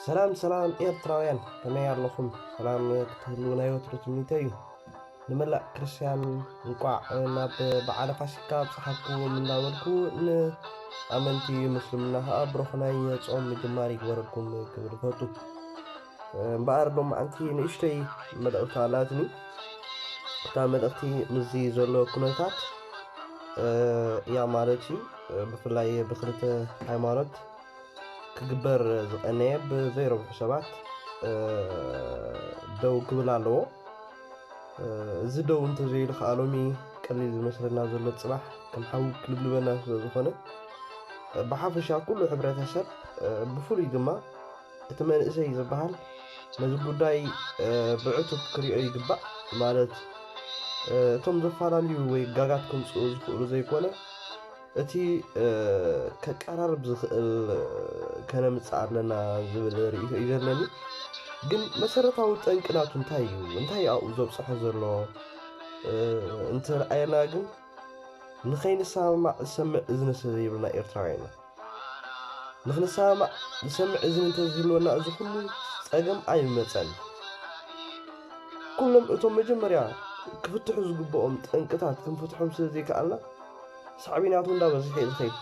ሰላም ሰላም ኤርትራውያን፣ ከመይ ኣለኹም? ሰላም ክትህልዉ ናይ ወትሩ ትምኒተይ እዩ። ንመላእ ክርስትያን እንቋዕ ናብ በዓለ ፋሲካ ኣብጽሓኩም እንዳበልኩ፣ ንኣመንቲ ምስልምና ከኣ ብሩኽ ናይ ጾም ምጅማር ይግበረልኩም ክብል እፈቱ። እምበኣር ሎማዓንቲ ንእሽተይ መልእኽቲ ኣላትኒ። እታ መልእኽቲ ምስዚ ዘሎ ኩነታት እያ ማለት እዩ። ብፍላይ ብክልተ ሃይማኖት ክግበር ዝቐነየ ብዘይረብሑ ሰባት ደው ክብል ኣለዎ። እዚ ደው እንተዘይሉ ከዓ ሎሚ ቀሊል ዝመስለና ዘሎ ፅባሕ ከም ሓዊ ክልብልበና ስለ ዝኾነ፣ ብሓፈሻ ኩሉ ሕብረተሰብ፣ ብፍሉይ ድማ እቲ መንእሰይ ዝበሃል ነዚ ጉዳይ ብዕቱብ ክሪኦ ይግባእ። ማለት እቶም ዘፈላለዩ ወይ ጋጋት ከምፅኡ ዝኽእሉ ዘይኮነ፣ እቲ ከቀራርብ ዝኽእል ከነምፅእ ኣለና ዝብል ርእይቶ እዩ ዘለኒ። ግን መሰረታዊ ጠንቂ ናቱ እንታይ እዩ? እንታይ ኣብኡ ዘብፅሖ ዘሎ እንተረኣየና ግን፣ ንኸይንሰማማዕ ዝሰምዕ እዝኒ ስለ ዘይብልና ኤርትራውያን ኢና። ንኽንሰማማዕ ዝሰምዕ እዝኒ እንተዝህልወና እዚ ኩሉ ጸገም ኣይምመጸን። ኩሎም እቶም መጀመርያ ክፍትሑ ዝግብኦም ጠንቅታት ክንፍትሖም ስለ ዘይከኣልና፣ ሳዕቤናቱ እንዳበዝሐ እዩ ዝኸይድ።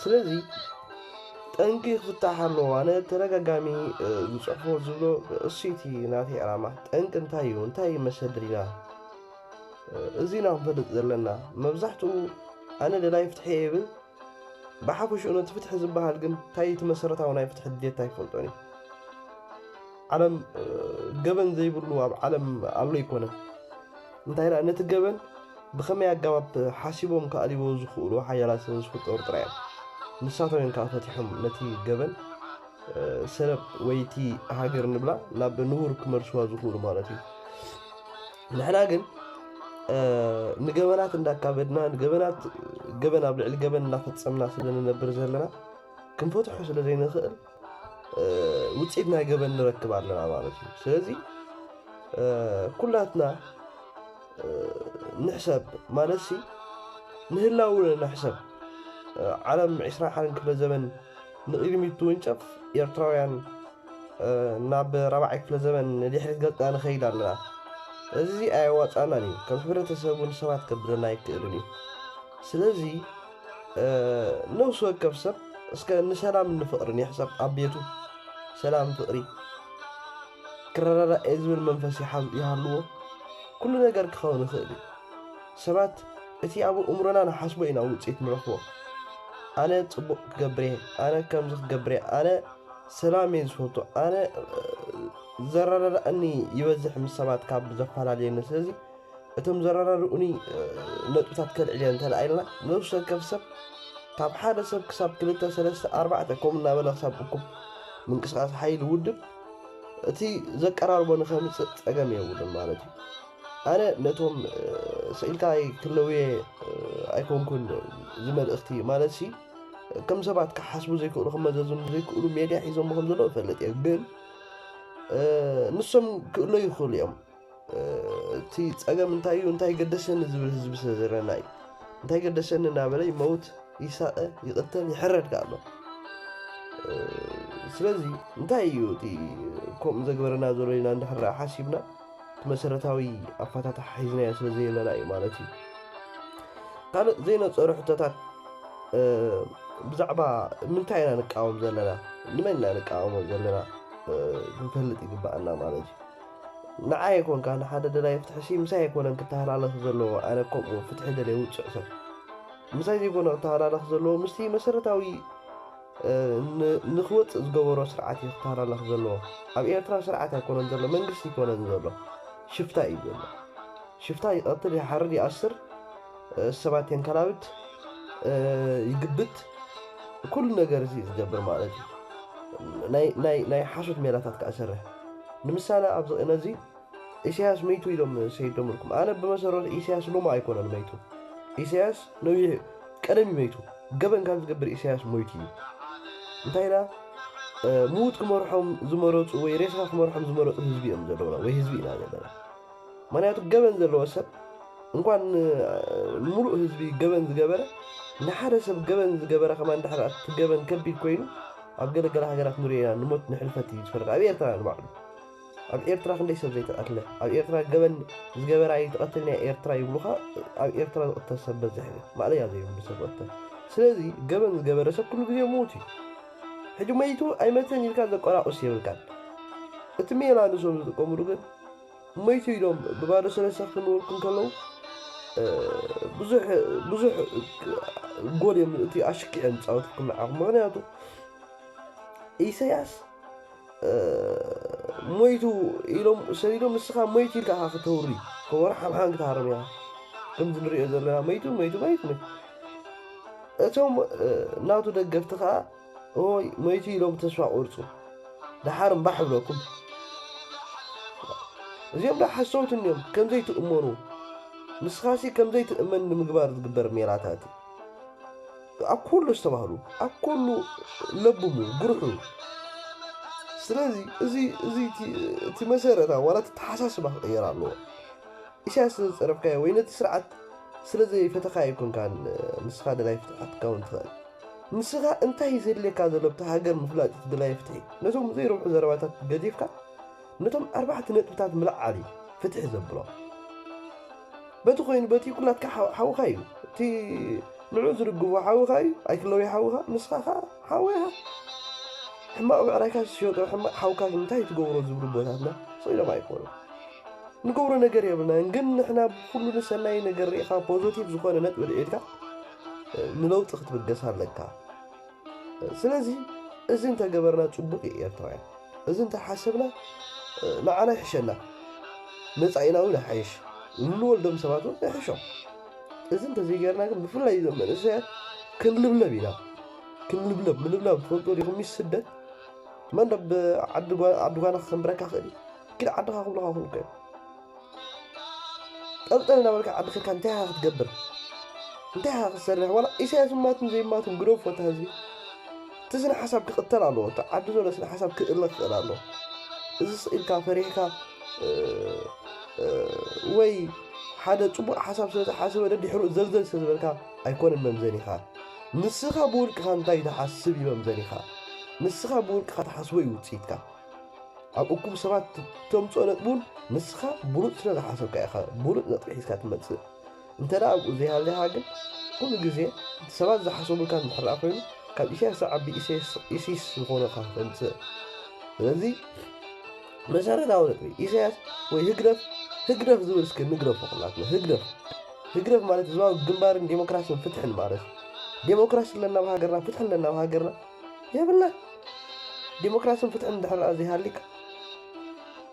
ስለዚ ጠንቂ ክፍታሕ ኣለዎ። ኣነ ተደጋጋሚ ዝፅሕፎ ዝብሎ እሱይቲ ናተይ ዕላማ፣ ጠንቂ እንታይ እዩ? እንታይ እዩ መሰድሪና? እዚ ኢና ክንፈልጥ ዘለና። መብዛሕትኡ ኣነ ደላይ ፍትሒ እየ ይብል። ብሓፈሽኡ ነቲ ፍትሒ ዝበሃል ግን እንታይ እቲ መሰረታዊ ናይ ፍትሒ ድሌት ኣይፈልጦን እዩ። ዓለም ገበን ዘይብሉ ኣብ ዓለም ኣሎ ኣይኮነን። እንታይ ደኣ ነቲ ገበን ብኸመይ ኣገባብ ሓሲቦም ክኣልይዎ ዝኽእሉ ሓያላት ስለ ዝፍጠሩ ጥራይ እዮም። ንሳቶም እዮም ከኣ ፈቲሖም ነቲ ገበን ሰለብ ወይ እቲ ሃገር ንብላ ናብ ንቡር ክመልስዋ ዝኽእሉ ማለት እዩ። ንሕና ግን ንገበናት እንዳካበድና ንገበናት ገበን ኣብ ልዕሊ ገበን እንዳፈጸምና ስለ ንነብር ዘለና ክንፈትሖ ስለ ዘይንኽእል ውፅኢት ናይ ገበን ንረክብ ኣለና ማለት እዩ። ስለዚ ኩላትና ንሕሰብ ማለት ሲ ንህላውነ ንሕሰብ። ዓለም ዕስራን ሓደን ክፍለ ዘመን ንቕድሚት ትውንጨፍ፣ ኤርትራውያን ናብ ራብዓይ ክፍለ ዘመን ንድሕሪት ገጽና ንኸይድ ኣለና። እዚ ኣየዋጽኣናን እዩ። ከም ሕብረተሰብ እውን ሰባት ከብለና ኣይክእልን እዩ። ስለዚ ነፍሲ ወከፍ ሰብ እስከ ንሰላምን ንፍቕርን ይሕሰብ። ኣብ ቤቱ ሰላም፣ ፍቕሪ፣ ክረዳዳእ እየ ዝብል መንፈስ ይሓዝ- ይሃልዎ። ኩሉ ነገር ክኸውን ይኽእል እዩ። ሰባት እቲ ኣብ እምሮና ንሓስቦ ኢና ውፅኢት ንረኽቦ። ኣነ ፅቡቕ ክገብር እየ፣ ኣነ ከምዚ ክገብር እየ፣ ኣነ ሰላም እየ ዝፈቱ፣ ኣነ ዘረዳድኣኒ ይበዝሕ ምስ ሰባት ካብ ዘፈላለየኒ። ስለዚ እቶም ዘረዳድኡኒ ነጥብታት ከልዕል እየ እንተደኣ ኢልና፣ ነፍሲ ወከፍ ሰብ ካብ ሓደ ሰብ ክሳብ ክልተ ሰለስተ ኣርባዕተ ከምኡ እናበለ ክሳብ እኩብ ምንቅስቃስ ሓይሊ ውድብ እቲ ዘቀራርቦ ንኸምፅእ ፀገም የብሉን ማለት እዩ። ኣነ ነቶም ስኢልካ ክለውየ ኣይኮንኩን እዚ መልእኽቲ ማለት ሲ ከም ሰባት ክሓስቡ ዘይክእሉ ክመዘዝኑ ዘይክእሉ ሜድያ ሒዞሞ ከም ዘለዉ እፈልጥ እየ። ግን ንሶም ክእሎ ይኽእሉ እዮም። እቲ ፀገም እንታይ እዩ እንታይ ገደሰኒ ዝብል ህዝቢ ስለ ዘለና እዩ። እንታይ ገደሰኒ እናበለ ይመውት፣ ይሳቐ፣ ይቕተል፣ ይሕረድ ከኣ ኣሎ። ስለዚ እንታይ እዩ እቲ ከምኡ ዘግበረና ዘሎ ኢልና እንድሕር ደኣ ሓሲብና እቲ መሰረታዊ ኣፈታትሓ ሒዝናዮ ስለ ዘየለና እዩ ማለት እዩ። ካልእ ዘይነፀሩ ሕቶታት ብዛዕባ ምንታይ ኢና ንቃወም ዘለና፣ ንመን ኢና ንቃወሞ ዘለና ክንፈልጥ ይግባኣና ማለት እዩ። ንዓይ ኣይኮንካ ንሓደ ደላይ ፍትሒ ሲ ምሳይ ኣይኮነን ክተሃላለኽ ዘለዎ። ኣነ ከምኡ ፍትሒ ደልየ ውፅዕ ሰብ ምሳይ ዘይኮነ ክተሃላለኽ ዘለዎ ምስቲ መሰረታዊ ንክወፅእ ዝገበሮ ስርዓት እዩ ክተሃላለኽ ዘለዎ። ኣብ ኤርትራ ስርዓት ኣይኮነን ዘሎ፣ መንግስቲ ኣይኮነን ዘሎ፣ ሽፍታ እዩ ዘሎ። ሽፍታ ይቐትል፣ ይሓርድ፣ ይኣስር፣ ሰባት የንከላብት፣ ይግብት፣ ኩሉ ነገር እዚ ዝገብር ማለት እዩ። ናይ ሓሶት ሜላታት ከኣ ሰርሕ። ንምሳሌ ኣብዚ ቅነ እዚ ኢሳያስ መይቱ ኢሎም ሰይዶምልኩም። ኣነ ብመሰረቱ ኢሳያስ ሎማ ኣይኮነን መይቱ። ኢሳያስ ነዊሕ ቀደም እዩ መይቱ። ገበን ካብ ዝገብር ኢሳያስ ሞይቱ እዩ። እንታይ ኢላ ምዉት ክመርሖም ዝመረፁ ወይ ሬሳ ክመርሖም ዝመረፁ ህዝቢ እዮም ዘለውና ወይ ህዝቢ ኢና ዘለና። ምክንያቱ ገበን ዘለዎ ሰብ እንኳን ምሉእ ህዝቢ ገበን ዝገበረ ንሓደ ሰብ ገበን ዝገበረ ከማን ድሕር እቲ ገበን ከቢድ ኮይኑ ኣብ ገለገለ ሃገራት ንሪኦ ኢና፣ ንሞት ንሕልፈት እዩ ዝፈረድ። ኣብ ኤርትራ ንባዕሉ፣ ኣብ ኤርትራ ክንደይ ሰብ ዘይተቐትለ፣ ኣብ ኤርትራ ገበን ዝገበረ ኣይተቐትልን እያ ኤርትራ ይብሉኻ። ኣብ ኤርትራ ዝቕተል ሰብ በዝሕ እዩ፣ ማእለያ ዘይብሉ ሰብ ዝቕተል። ስለዚ ገበን ዝገበረ ሰብ ኩሉ ግዜ ምዉት እዩ። ሕጂ መይቱ ኣይመተን ኢልካ ዘቆራቑስ የብልካን። እቲ ሜላ ንሶም ዝጥቀምሉ ግን መይቱ ኢሎም ብባዶ ሰለስተ ክንወልኩ እንከለዉ፣ እ፣ ብዙሕ፣ ብዙሕ ጎል እዮም እቲ ኣሽኪዐን ዝጻወትኩም ንዓኹም። ምኽንያቱ ኢሳያስ፣ እ፣ ሞይቱ ኢሎም ሰዲዶም፣ ንስኻ ሞይቱ ኢልካ ኢኻ ክተውሪ፣ ከበሮ ሓምሓም ክትሃርም ኢኻ። ከምዚ ንሪኦ ዘለና መይቱ፣ መይቱ፣ መይቱ፣ መይቱ። እቶም፣ እ፣ ናቱ ደገፍቲ ኸኣ፣ ኦይ፣ መይቱ ኢሎም ተስፋ ቆርጹ። ደሓር እምባሕ እብለኩም። እዚኦም ደኣ ሓሰውቲ እንዲዮም፣ ከም ዘይትእመኑ። ንስኻሲ ከም ዘይትእመን ንምግባር ዝግበር ሜላታት እዩ። ኣብ ኩሉ ዝተባህሉ፣ ኣብ ኩሉ ለብሙ፣ ግርሑ። ስለዚ፣ እዚ፣ እዚ እቲ፣ እቲ መሰረታዊ ዋላ እቲ ኣተሓሳስባ ክቕየር ኣለዎ። ኢሳያስ ስለ ዝጸረፍካዮ ወይ ነቲ ስርዓት ስለ ዘይፈተኻዮ ኣይኮንካን፣ ንስኻ ደላይ ፍትሒ ክትከውን ትኽእል። ንስኻ እንታይ እዩ ዘድልየካ ዘሎ? ኣብቲ ሃገር ምፍላጥ እቲ ደላይ ፍትሒ። ነቶም ዘይረብሑ ዘረባታት ገዲፍካ፣ ነቶም ኣርባዕተ ነጥብታት ምልዓል እዩ ፍትሒ ዘብሎ። በቲ ኮይኑ፣ በቲ ኩላትካ ሓው-፣ ሓውኻ እዩ። እቲ ንዑ ዝድግፎ ሓውኻ እዩ። ኣይክለዊ ሓውኻ፣ ንስኻ ኸኣ ሓው ኢኻ። ሕማቕ ብዕራይካ ዝሸጦ ሕማቕ ሓውካ ግን እንታይ ትገብሮ ዝብሉ ኣቦታትና ስቕ ኢሎም ኣይኮኑን። ንገብሮ ነገር የብልናን፣ ግን ንሕና ብኩሉ ንሰናይ ነገር ርኢኻ ፖዘቲቭ ዝኾነ ነጥቢ ኣልዒልካ፣ እ፣ ንለውጢ ክትብገስ ኣለካ። እ፣ ስለዚ እዚ እንተገበርና ጽቡቕ እዩ ኤርትራውያን። እዚ እንተሓሰብና፣ እ፣ ንዓና ይሕሸና። መጻኢና እውን ይሓይሽ። ንወልዶም ሰባት እውን ይሕሾም። እዚ እንተዘይገርና ግን ብፍላይ እዞም መንእሰያት ክንልብለብ ኢና። ክንልብለብ፣ ምልብላብ ትፈልጦ ዲኹም? ምስ ስደት መን ዶ ኣብ ዓዲ ጓ-፣ ዓዲ ጓና ክኸንብረካ ክእል እዩ? ኪድ ዓድኻ ክብሉኻ ክብሉ እዮም። ጠብጠብ እናበልካ ዓዲ ኸድካ እንታይ ኢኻ ክትገብር? እንታይ ኢኻ ክትሰርሕ? ዋላ ኢሳያስ ማትን ዘይማትን ግደፎ፣ እቲ ህዝቢ። እቲ ስነ ሓሳብ ክቕተል ኣለዎ። እቲ ዓዲ ዘሎ ስነ ሓሳብ ክእለ ክኽእል ኣለዎ። እዚ ስቕ ኢልካ ፈሪሕካ፣ እ፣ እ፣ ወይ ሓደ ጽቡቕ ሓሳብ ስለ ዝሓሰበ ደድሕሩ ዘልዘል ስለ ዝበልካ ኣይኮነን መምዘኒኻ። ንስኻ ብውልቅኻ እንታይ ትሓስብ እዩ መምዘኒኻ። ንስኻ ብውልቅኻ ትሓስቦ እዩ ውጽኢትካ። ኣብ እኩብ ሰባት ተምጽኦ ነጥቢ እውን ንስኻ ብሉጽ ስለ ዝሓሰብካ ኢኻ ብሉጽ ነጥቢ ሒዝካ ትመጽእ። እንተ ደኣ ኣብኡ ዘይሃልኻ ግን፣ ኩሉ ግዜ እቲ ሰባት ዝሓሰቡልካ እንድሕር ደኣ ኮይኑ፣ ካብ ኢሳያስ ዝዓቢ ኢሳያስ፣ ኢሲስ ዝኾነ ኢኻ ተምጽእ። ስለዚ መሰረታዊ ነጥቢ፣ ኢሳያስ ወይ ህግደፍ፣ ህግደፍ ዝብል እስኪ ንግደፎ ኩላትና። ህግደፍ፣ ህግደፍ ማለት ህዝባዊ ግንባርን ዴሞክራስን ፍትሕን ማለት እዩ። ዴሞክራሲ ኣለና ኣብ ሃገርና፣ ፍትሒ ኣለና ኣብ ሃገርና? የብልናን። ዴሞክራስን ፍትሕን እንድሕር ደኣ ዘይሃልዩካ፣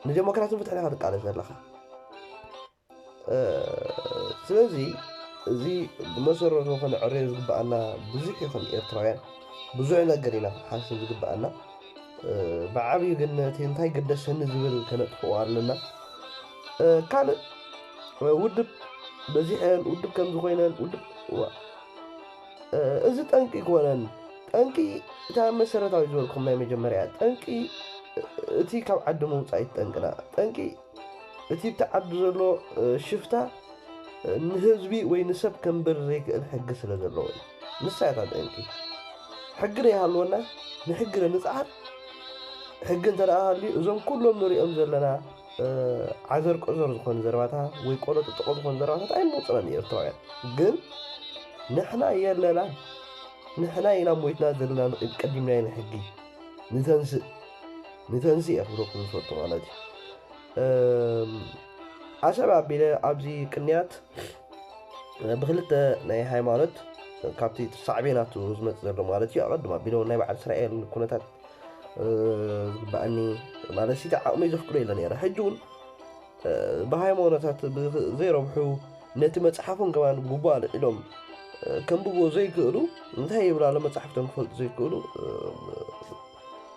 ንዴሞክራስን ፍትሕን ኢኻ ትቃለስ ዘለኻ። እ፣ ስለዚ እዚ ብመሰረቱ ክንዕረዮ ዝግብኣና ብዙሕ እዩ። ከም ኤርትራውያን ብዙሕ ነገር ኢና ክንሓስብ ዝግብኣና። እ፣ ብዓብዩ ግን እቲ እንታይ ገደሰኒ ዝብል ከነጥፍኦ ኣለና። እ፣ ካልእ፣ እ፣ ውድብ በዚሐን፣ ውድብ ከምዚ ኮይነን፣ ውድብ፣ ዋ፣ እ፣ እዚ ጠንቂ ይኮነን። ጠንቂ፣ እታ መሰረታዊ ዝበልኩም ናይ መጀመርያ ጠንቂ፣ እ፣ እቲ ካብ ዓዲ ምውጻእ እዩ ጠንቅና። ጠንቂ እቲ ኣብቲ ዓዲ ዘሎ፣ እ፣ ሽፍታ፣ እ፣ ንህዝቢ ወይ ንሰብ ከንብር ዘይክእል ሕጊ ስለ ዘለዎ እዩ። ንሳ እያ እታ ጠንቂ። ሕጊ ዘይሃልወና፣ ንሕጊ ዶ ንጽዓር? ሕጊ እንተ ደኣ ሃልዩ፣ እዞም ኩሎም ንሪኦም ዘለና፣ እ፣ ዓዘር ቆዘር ዝኾኑ ዘረባታት ወይ ቆሎ ጥጥቆ ዝኾኑ ዘረባታት ኣይምውጽናን ኤርትራውያን። ግን ንሕና የለናን። ንሕና ኢና ሞይትና ዘለና፣ ቀዲምናዮ ንሕጊ። ንተንስእ፣ ንተንስእ እየ ክብለኩም ዝፈቱ ማለት እዩ። እም፣ ኣሰብ ኣቢለ ኣብዚ ቅንያት ብክልተ ናይ ሃይማኖት ካብቲ ሳዕቤናቱ ዝመጽእ ዘሎ ማለት እዩ። ኣቐድም ኣቢለ እውን ናይ በዓል እስራኤል ኩነታት፣ እ፣ ዝግብኣኒ ማለት እቲ ዓቕመይ ዘፍቅዶ ኢለ ነይረ። ሕጂ እውን፣ እ፣ ብሃይማኖታት ብዘ-፣ ዘይረብሑ ነቲ መጽሓፎም ከማን ጉቦ ኣልዒሎም፣ እ፣ ከንብብዎ ዘይክእሉ፣ እንታይ ይብል ኣሎ መጽሓፍቶም ክፈልጡ ዘይክእሉ፣ እ፣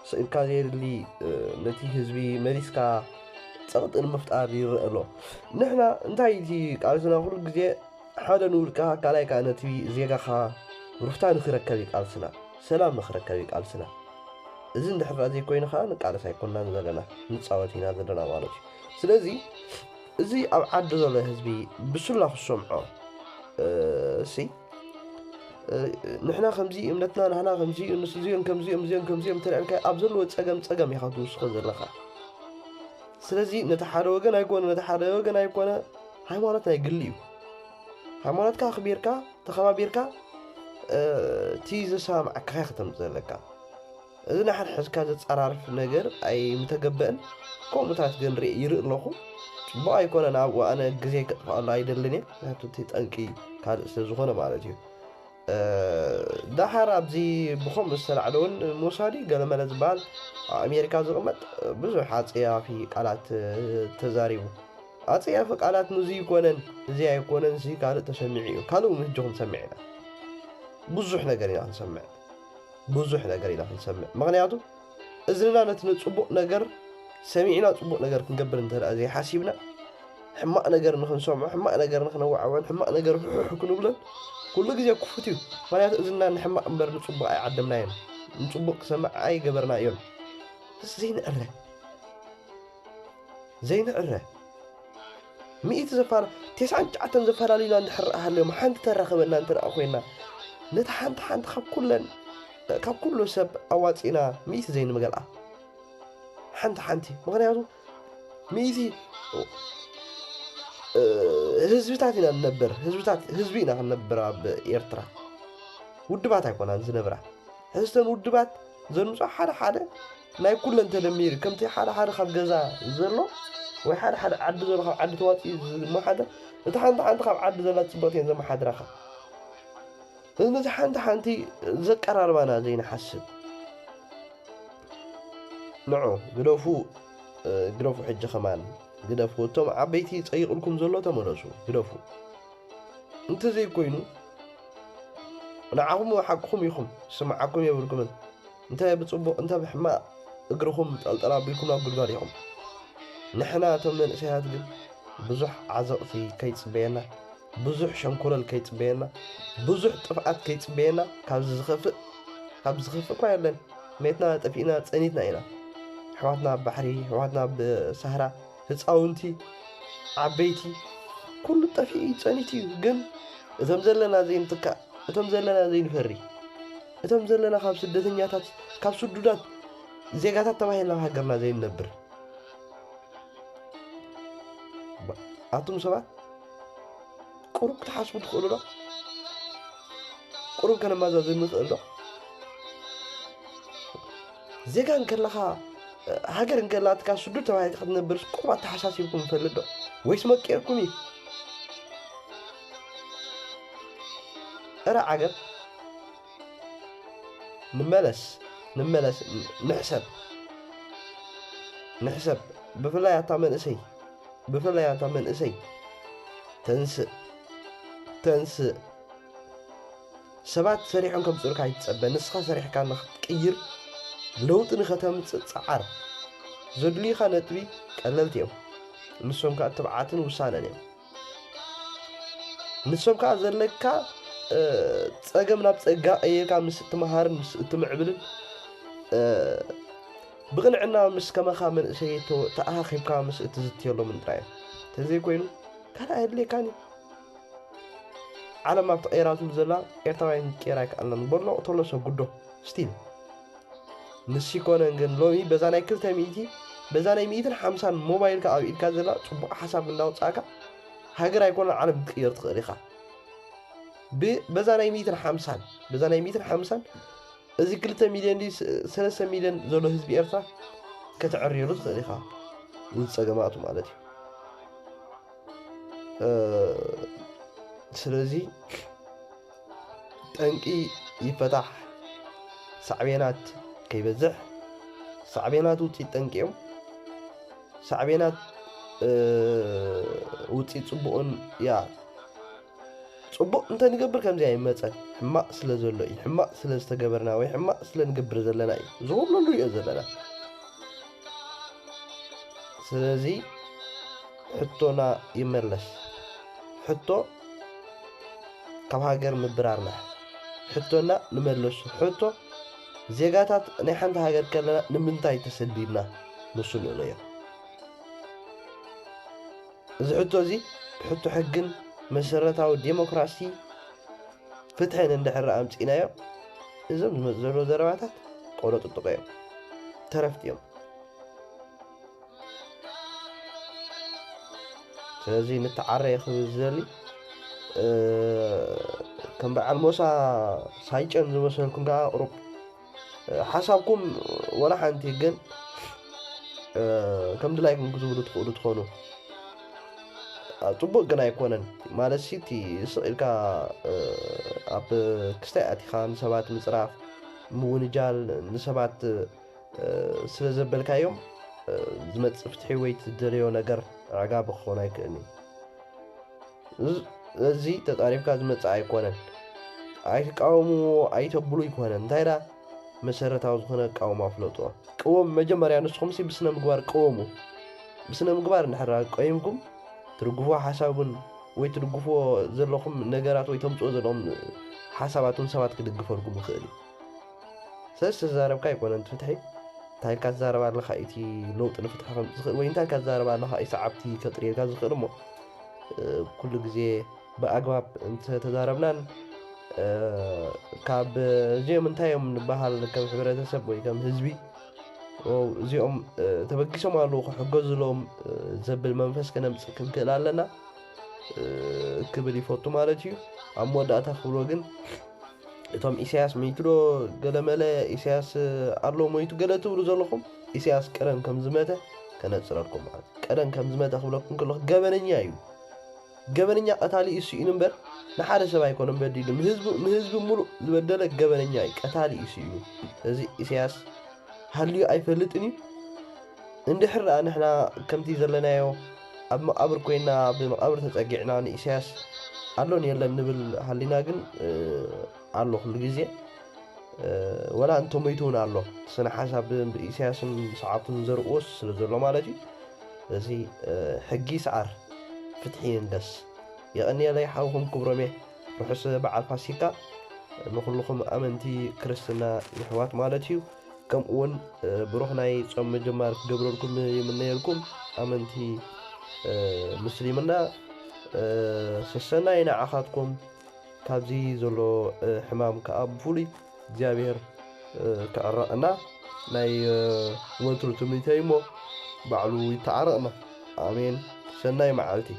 ስኢልካ ዘየድሊ፣ እ፣ ነቲ ህዝቢ መሊስካ ጸቕጢ ንምፍጣር ይረአ ኣሎ። ንሕና እንታይ እቲ ቃልስና ኩሉ ግዜ ሓደ ንውልቅኻ፣ ካልኣይ ከኣ ነቲ ዜጋኻ ሩፍታ ንኽረከብ እዩ ቃልስና፣ ሰላም ንኽረከብ እዩ ቃልስና። እዚ እንድሕር ደኣ ዘይኮይኑ ከኣ ንቃለስ ኣይኮንናን ዘለና፣ ንጻወት ኢና ዘለና ማለት እዩ። ስለዚ እዚ ኣብ ዓዲ ዘሎ ህዝቢ ብሱላ ክሰምዖ፣ እ፣ ሲ ንሕና ከምዚ እምነትና፣ ንሕና ከምዚ፣ ንሱ እዚኦም ከምዚኦም፣ እዚኦም ከምዚኦም ተልዕልካ ኣብ ዘለዎ ጸገም ጸገም ኢኻ ትውስኾ ዘለኻ። ስለዚ ነቲ ሓደ ወገን ኣይኮነ፣ ነቲ ሓደ ወገን ኣይኮነ፣ ሃይማኖት ናይ ግሊ እዩ። ሃይማኖትካ ኣኽቢርካ፣ ተኸባቢርካ፣ እቲ ዘሰማምዓካ ከተምጽእ ዘለካ። እዚ ንሓድሕድካ ዘጸራርፍ ነገር ኣይምተገበእን። ከምኡታት ግን ርኢ ይርኢ ኣለኹ። ጽቡቕ ኣይኮነን። ኣብኡ ኣነ ግዜ ከጥፍኣሉ ኣይደልን እየ። ምክንያቱ እቲ ጠንቂ ካልእ ስለ ዝኾነ ማለት እዩ። ደሓር ኣብዚ ብኸምኡ ዝተላዕለ እውን ሞሳዲ ገለመለ ዝበሃል ኣብ ኣሜሪካ ዝቕመጥ ብዙሕ ኣጸያፊ ቃላት ተዛሪቡ። ኣጸያፊ ቃላት ንዚ ይኮነን፣ እዚ ኣይኮነን፣ እዚ ካልእ ተሰሚዑ እዩ። ካልእ እውን ህጂ ክንሰምዕ ኢና። ብዙሕ ነገር ኢና ክንሰምዕ። ብዙሕ ነገር ኢና ክንሰምዕ። ምክንያቱ እዝንና ነቲ ንጽቡቕ ነገር ሰሚዕና ጽቡቕ ነገር ክንገብር እንተ ደኣ ዘይሓሲብና፣ ሕማቕ ነገር ንኽንሰምዖ፣ ሕማቕ ነገር ንኽነወዓውዕን፣ ሕማቕ ነገር ሕሕሕ ክንብሎን ኩሉ ግዜ ክፉት እዩ። ምክንያቱ እዝንና ንሕማቕ እምበር ንጽቡቕ ኣይዓደምናዮን። ንጽቡቕ ክሰምዕ ኣይገበርናዮን። ዘይንዕረ። ዘይንዕረ። ሚእቲ ዘፋላ-፣ ተስዓን ትሽዓተን ዘፈላልዩና እንድሕር ሃልዮም፣ ሓንቲ ተራኸበና እንተ ደኣ ኮይና፣ ነታ ሓንቲ ሓንቲ ካብ ኩለን፣ ካብ ኩሉ ሰብ ኣዋጺእና ሚእቲ ዘይንምገልኣ። ሓንቲ ሓንቲ። ምኽንያቱ ሚእቲ፣ እ፣ ህዝብታት ኢና ንነብር። ህዝብታት፣ ህዝቢ ኢና ክንነብር ኣብ ኤርትራ። ውድባት ኣይኮናን ዝነብራ። ሕዝተን ውድባት ዘንብጾ ሓደ ሓደ ናይ ኩለን ተደሚሩ፣ ከምቲ ሓደ ሓደ ካብ ገዛ ዘሎ ወይ ሓደ ሓደ ዓዲ ዘሎ ካብ ዓዲ ተዋፂኡ ዝመሓደር፣ እቲ ሓንቲ ሓንቲ ካብ ዓዲ ዘላ ፅብቕቲ እየን ዘመሓድራኻ። እዚ ነዚ ሓንቲ ሓንቲ ዘቀራርባና ዘይንሓስብ። ንዑ ግደፉ፣ እ፣ ግደፉ ሕጂ ከማን ግደፉ። እቶም ዓበይቲ ጸይቕልኩም ዘሎ ተመለሱ፣ ግደፉ። እንተዘይኮይኑ ንዓኹም ሓቅኹም ኢኹም፣ ዝስምዓኩም የብልኩምን። እንተ ብጽቡቕ እንተ ብሕማቕ እግርኹም ጠልጠል ኣቢልኩም ናብ ጉድጓድ ኢኹም። ንሕና እቶም መንእሰያት ግን ብዙሕ ዓዘቕቲ ከይጽበየና፣ ብዙሕ ሸንኮለል ከይጽበየና፣ ብዙሕ ጥፍኣት ከይጽበየና፣ ካብዚ ዝኸፍእ፣ ካብዚ ዝኸፍእ እኳ የለን። ሜትና ጠፊእና ጸኒትና ኢና። ኣሕዋትና ኣብ ባሕሪ፣ ኣሕዋትና ኣብ ሳህራ፣ ህፃውንቲ፣ ዓበይቲ፣ ኩሉ ጠፊኡ እዩ፣ ጸኒቱ እዩ። ግን እቶም ዘለና ዘይንትካእ፣ እቶም ዘለና ዘይንፈሪ፣ እቶም ዘለና ካብ ስደተኛታት፣ ካብ ስዱዳት ዜጋታት ተባሂልና ኣብ ሃገርና ዘይንነብር። ባ-፣ ኣቱም ሰባት ቁሩብ ክትሓስቡ ትኽእሉ ዶ? ቁሩብ ከነመዛዝን ንኽእል ዶ? ዜጋ እንከለኻ፣ ሃገር እንከላትካ ስዱድ ተባሂልካ ክትነብርስ ቁሩብ ኣተሓሳሲብኩም ይፈልጥ ዶ? ወይስ መቂርኩም እዩ? እረ ዓገብ። ንመለስ፣ ንመለስ፣ ንሕሰብ፣ ንሕሰብ። ብፍላይ ኣታ መንእሰይ፣ ብፍላይ ኣታ መንእሰይ፣ ተንስእ፣ ተንስእ። ሰባት ሰሪሖም ከምጽኡልካ ኣይትጸበ። ንስኻ ሰሪሕካ ንኽትቅይር፣ ለውጢ ንኸተምጽእ ጸዓር። ዘድልዩኻ ነጥቢ ቀለልቲ እዮም። ንሶም ከኣ ትብዓትን ውሳነን እዮም። ንሶም ከኣ ዘለካ፣ እ፣ ጸገም ናብ ጸጋ ቀይርካ ምስ እትመሃርን ምስ እትምዕብልን፣ እ፣ ብቕንዕና ምስ ከማኻ መንእሰይ ተ-፣ ተኣኻኺብካ ምስ እትዝትየሎምን ጥራይ እዮም። እንተዘይኮይኑ ካልእ ኣየድልየካን እዩ። ዓለም ኣብ ተቐይራትሉ ዘላ ኤርትራውያን ክቀየር ኣይከኣልናን። በሎ ተሎ ሰጉዶ ስቲል ንሲ ኮነን ግን ሎሚ በዛ ናይ ክልተ ሚእቲ፣ በዛ ናይ ሚእትን ሓምሳን ሞባይልካ ኣብ ኢድካ ዘላ ጽቡቕ ሓሳብ እንዳውጻእካ ሃገር ኣይኮነን ዓለም ክትቅየር ትኽእል ኢኻ። ብ-፣ በዛ ናይ ሚእትን ሓምሳን፣ በዛ ናይ ሚእትን ሓምሳን እዚ ክልተ ሚልዮን ድዩ ስ-፣ ሰለስተ ሚልዮን ዘሎ ህዝቢ ኤርትራ ከተዕርየሉ ትኽእል ኢኻ። እዚ ጸገማቱ ማለት እዩ። እ፣ ስለዚ ጠንቂ ይፈታሕ፣ ሳዕቤናት ከይበዝሕ። ሳዕቤናት ውጽኢት ጠንቂ እዮም። ሳዕቤናት፣ እ፣ ውጽኢት ጽቡቕን እያ። ጽቡቕ እንተ ንገብር ከምዚ ኣይመጸን። ሕማቕ ስለ ዘሎ እዩ። ሕማቕ ስለ ዝተገበርና ወይ ሕማቕ ስለ ንገብር ዘለና እዩ። ዝኹሉ ንሪኦ ዘለና። ስለዚ ሕቶና ይመለስ። ሕቶ ካብ ሃገር ምብራርና። ሕቶና ንመለሱ። ሕቶ ዜጋታት ናይ ሓንቲ ሃገር ከለና ንምንታይ ተሰዲድና? ንሱ ንእለዮ። እዚ ሕቶ እዚ ብሕቶ ሕግን መሰረታዊ ዴሞክራሲ ፍትሕን እንድሕር ኣምፂእናዮ፣ እዞም ዝመፁ ዘለዉ ዘረባታት ቆሎ ጥጥቆ እዮም፣ ተረፍቲ እዮም። ስለዚ ንተዓረየ ክብል ዝደሊ፣ እ፣ ከም በዓል ሞሳ ሳይጨን ዝመሰልኩም ከዓ ቁሩብ፣ እ፣ ሓሳብኩም ወላ ሓንቲ ግን፣ እ፣ ከም ድላይኩም ክትብሉ ትኽእሉ ትኾኑ። አ፣ ጽቡቅ ግን ኣይኮነን። ማለት ሲ እቲ ስቕ ኢልካ፣ እ፣ ኣብ ክስታይ ኣቲኻ ንሰባት ምጽራፍ፣ ምውንጃል፣ ንሰባት፣ እ፣ ስለ ዘበልካዮም፣ እ፣ ዝመጽእ ፍትሒ ወይ ትደልዮ ነገር ኣዕጋቢ ክኾን ኣይክእልን እዩ። እዚ፣ እዚ ተጻሪፍካ ዝመጽእ ኣይኮነን። ኣይትቃወምዎ፣ ኣይተብሉ ኣይኮነን። እንታይ ደኣ መሰረታዊ ዝኾነ ኣቃውማ ፍለጥዎ። ቅወም መጀመርያ ንስኹም ሲ ብስነ ምግባር ቅወሙ። ብስነ ምግባር እንድሕር ቆይምኩም ትድግፍዎ ሓሳብ እውን ወይ ትድግፍዎ ዘለኹም ነገራት ወይ ተምጽኦ ዘለኹም ሓሳባት እውን ሰባት ክድግፈልኩም ይኽእል እዩ። ስለዚ ተዛረብካ ኣይኮነን እቲ ፍትሒ። እንታይ ኢልካ ትዛረብ ኣለኻ እቲ ለውጢ ንፍትሒ ከምጽእ ዝኽእል ወይ እንታይ ኢልካ ትዛረብ ኣለኻ እቲ ሰዓብቲ ከጥርየልካ ዝኽእል እሞ፣ እ፣ ኩሉ ግዜ ብኣግባብ እንተተዛረብናን፣ እ፣ ካብ እዚኦም እንታይ እዮም ንበሃል ከም ሕብረተሰብ ወይ ከም ህዝቢ፣ ኦ፣ እዚኦም፣ እ፣ ተበጊሶም ኣለዉ ክሕገዙሎም፣ እ፣ ዘብል መንፈስ ከነምጽእ ክንክእል ኣለና፣ እ፣ ክብል ይፈቱ ማለት እዩ። ኣብ መወዳእታ ክብሎ ግን እቶም ኢሳያስ መይቱ ዶ ገለመለ፣ ኢሳያስ ኣሎ ሞይቱ ገለ ትብሉ ዘለኹም፣ ኢሳያስ ቀደም ከም ዝመተ ከነጽረልኩም ማለት እዩ። ቀደም ከም ዝመተ ክብለኩም ከለኹ ገበነኛ እዩ። ገበነኛ ቀታሊ እዩ ስኢኑ እምበር ንሓደ ሰብ ኣይኮነን በዲሉ። ንህዝቡ፣ ንህዝቢ ሙሉእ ዝበደለ ገበነኛ እዩ፣ ቀታሊ እዩ ስኢኑ። ስለዚ ኢሳያስ ሃልዩ ኣይፈልጥን እዩ። እንድሕር ደኣ ንሕና ከምቲ ዘለናዮ ኣብ መቓብር ኮይና፣ ኣብ መቓብር ተጸጊዕና ንኢሳያስ ኣሎን የለን ንብል ሃሊና ግን፣ እ፣ ኣሎ ኩሉ ግዜ። እ፣ ወላ እንተሞይቱ እውን ኣሎ። ስነ ሓሳብ ብኢሳያስን ሰዓብቱን ዘርእዎስ ስለ ዘሎ ማለት እዩ። ስለዚ፣ እ፣ ሕጊ ይስዓር፣ ፍትሒ ይንገስ። የቐንየለይ ሓውኹም ክብሮም እየ። ርሑስ በዓል ፋሲካ ንኹልኹም ኣመንቲ ክርስትና የሕዋት ማለት እዩ። ከምኡ እውን፣ እ፣ ብሩኽ ናይ ጾም ምጅማር ክገብረልኩም ይምነየልኩም ኣመንቲ፣ እ፣ ምስሊምና። እ፣ ሰሰናይ ንዓኻትኩም። ካብዚ ዘሎ፣ እ፣ ሕማም ከኣ ብፍሉይ እግዚኣብሔር፣ እ፣ ክዕረቐና ናይ፣ እ፣ ወትሩ ትምኒተይ እሞ ባዕሉ ይተዓረቕና። ኣሜን። ሰናይ መዓልቲ።